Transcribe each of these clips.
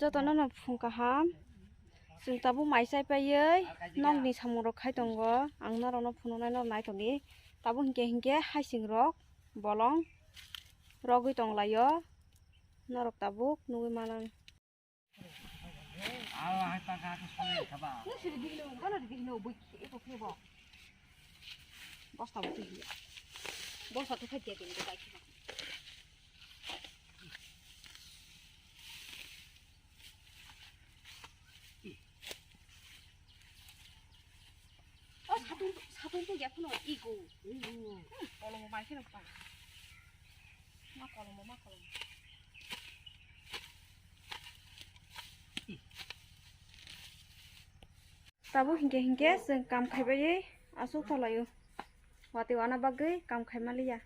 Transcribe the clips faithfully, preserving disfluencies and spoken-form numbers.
Jotono no phung kaham. Chwng tabuk mai chai paiwi nokni samung rok khai tongo. Ang norokno phunuknai norok naitokdi. Tabuk hinkhe hinkhe haising rok bolong rogwi tonglaio. Norok tabuk nugwi mano. Bosta bo twi ya. Bosta twi phai ya tini bai. O satung, satung twi ya phano igo. Kolomo mai kheno pa. Ma kolomo, ma kolomo. Tabuk hinkhe hinkhe chwng kam khaibai aswk tolaio. Watwi wana bagwi kam khaima liya.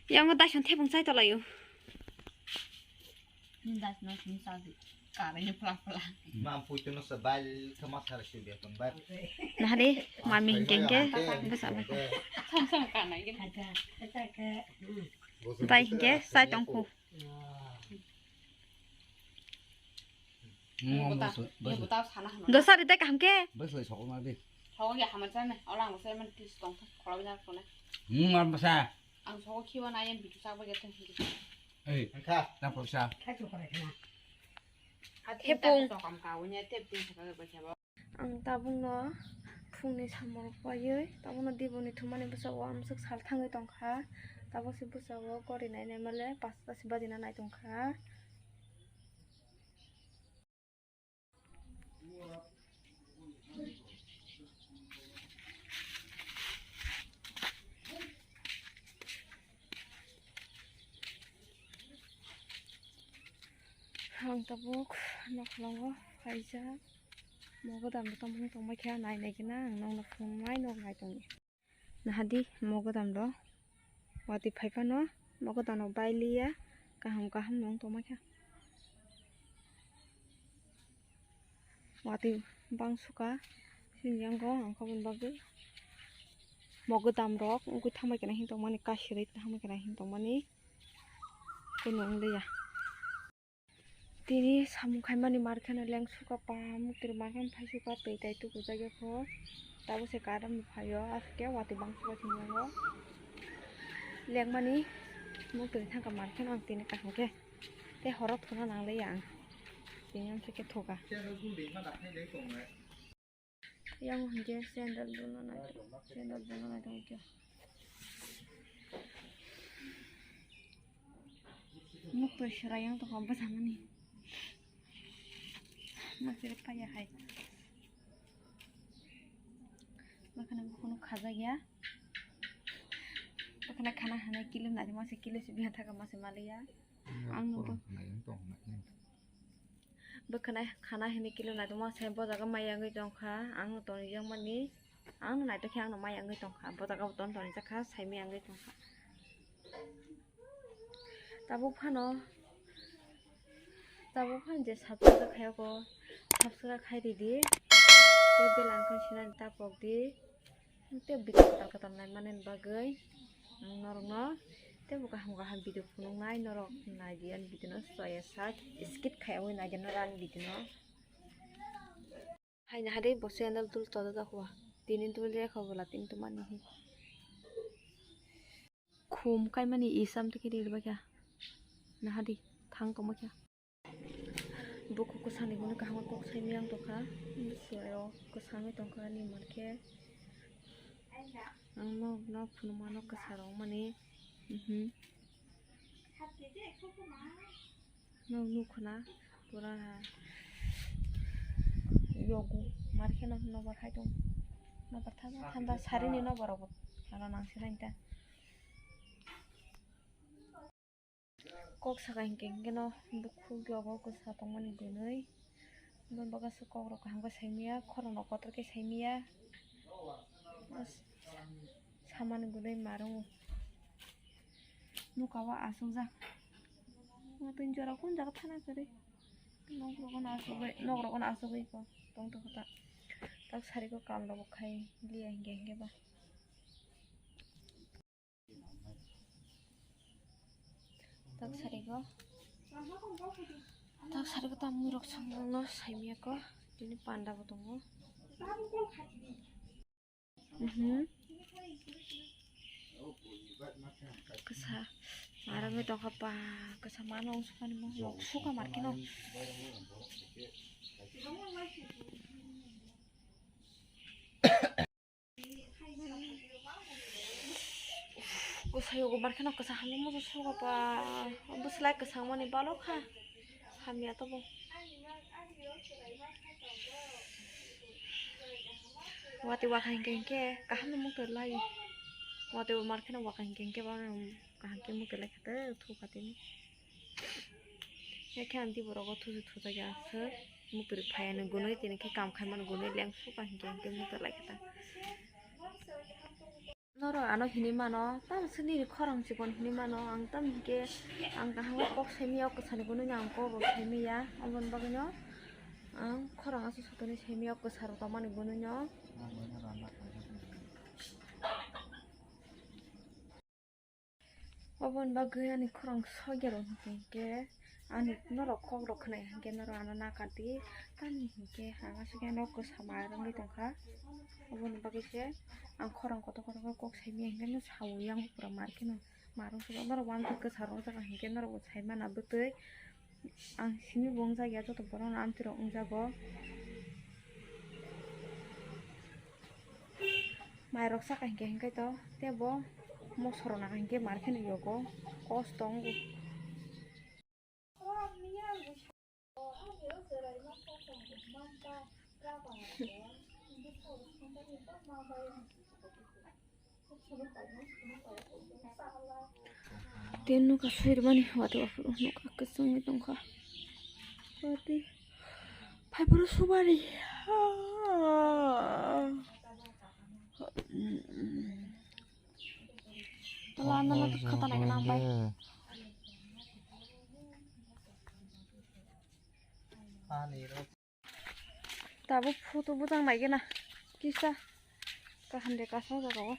Yango daison thepung chai tolaio. Daison sini chadi. Karene pla pla. Mam puito no se bal kama sar sibia tong bar. Nahari mami hinkhe hinkhe bwsa bwsa. Sam sam kana hinkhe. Bai hinkhe chai tongkhu. Dosa ri tei kaham khe. Bwswlai sokma di. Sogo ya haman chana, ola ang sai man tis tong thok kholo bina khone. Hmm, mar basa. Ang sogo khiwa na yan bitu sak bage thang. Ei, angkha. Na porsa. Hepung. Ang tabukno phungni samung rok paiwi, tabukno diboni thumani bwskango amswk sal thangwi tongkha. Tabuk se bwskango gori nai nai male pasta se bajina nai tongkha. Ang tabuk nokholango phaijak, mogodam bo tongmani tongmai khe nai nai khe na ang nokno phunuknai nok nai tongdi. Nahadi mogodam rok watwi phai phano mogodam rok bai liya kaham kaham no wng tongmai kha. Watwi bang suka sini yango ang kobon bagwi mogodam rok wngwi thangbai khe nahing tongmani kasirwi thangbai khe nahing tongmani kunu wng liya. Tini samung khaimani mar kheno leng suka paham, twi mar kheno phai suka twi tai tukujakya pho. Tabuk se current bo phaio, aswk khe watwi bang suka sini yango. Lengmani muk twi thangkha mar kheno ang tini kaham khe. Tei horo thuna nangliya ang. Tini amswk khe thuka. Yang hingke sandal duna nai, sandal duna nai tong khe. Muk twi swrai yang tong kha bwsa mani. Muk twi paya hai. Bwkhano bukhuk khajak ya. Bwkhano khana hinwi kilo nai ma se kilo se biya thaka ma se maliya. Ang nung bo. Bwkhwnai khana hinwi kilo naitokma se bo jaga maya wngwi tongkha, ang no tonijak mani, ang no naitok khe ang no maya wngwi tongkha, bo jaga bo ton tonijak kha, saimaya wngwi tongkha. Tabuk phano, tabuk phano je subscribe khaiyako, subscribe khai ridi, tei bell icon sinani ta pok di. Tei video kwtal kwtal naimani bagwi ang norokno teibo kaham kaham video phunuknai, norok naidi ani video no chaya sak skip khaiwi naidi norok ani video no. Haina hade bo sandal dul toda da hua tini dul rekha bola tini to mani hi. Khum kaimani isam tike ri bai kha. Nahadi thang tongma kha. Bukhuk kwsani hwnwi kaham khe kok saimaya wng tongkha. Bwswai rok kwsangwi tongkha ni hwnkhe. Ang nok nok phunukma nok kwsa rok mani. Mhm. Nok nukhuna pura yogu markhe no nobar hai tong. Nobar thangma thanda sarini nobar rok ano nangsinai ta. Kok saka hinkhe hinkhe no bukhuk yogo kwsa tongmani gwnwi. Bini bagwi aswk kok rok kaham khe saimaya, khorang rok kotor khe saimaya. Samani gwnwi ma rwngo. Nuka o achukjak. Tini jora kun jaga thana kwrwi. Nok rok no achugwi, nok rok no achugwi ko tong tongkha ta. Tak sari ko kal rok bo khai liya hinkhe hinkhe ba. Tak sarigo Tak sari kata mui rok songno saimiyako, tini panda bo tongo. Mhm. Kasa, marami tongkha pa, kasa mano wng sukani mo, nok suka markino. Bwsai o mar kheno kwchang hamya muchung sugo ba. Bwslai kwchang mani balok kha. Hamya tobo. Watwi wakha hinkhe hinkhe kaham no muitu lai. Watwi bo mar kheno wakha hinkhe hinkhe bono kaham khe muitu lai kha tei thukha tini. Hakhe ang tei borok o thusu thujakya aswk. Muktrwi phaiya ni gunui tini khe kam khaimani gunui lengsu ka hinkhe hinkhe muitu lai kha ta. Norok ano hinui mano, tamo se nini khorang chikon hinui mano, ang tamo hinkhe ang kaham khe kok saimanya o kwsani gunui no ang kok rok saimanya, aboni bagwi no ang khorang aswk sotoni saimanya o kwsa rok tongmani gunui no. Oboni bagwi ani khorang sogya rok hinkhe ani norok kok rok khwnai hinkhe norok ano nakardi. Tamni hinkhe ang aswk khe nok kwsa ma rwngwi tongkha. Oboni bagwi se ang khorang kotor kotor khe kok saimanya hinkhe no sawi yang pura mar kheno marwng sugo. Norok uansuk kwsa rok jaga hinkhe norok bo saimana bwtwi. Ang simi bo wngjakya, joto borok no amtwi rok wngjago. Mai rok saka hinkhe hinkhe to tei bo moso rok naka hinkhe mar kheno yogo, kosto wngo. Tei nuka soi rwmani watwi aphuru nuka kwchwngwi tongkha. Watwi phaiphuru subari. Lama lama khata nai nang bai. Tabuk photo bwchang nai gana kisa kaham de kasang jaga o.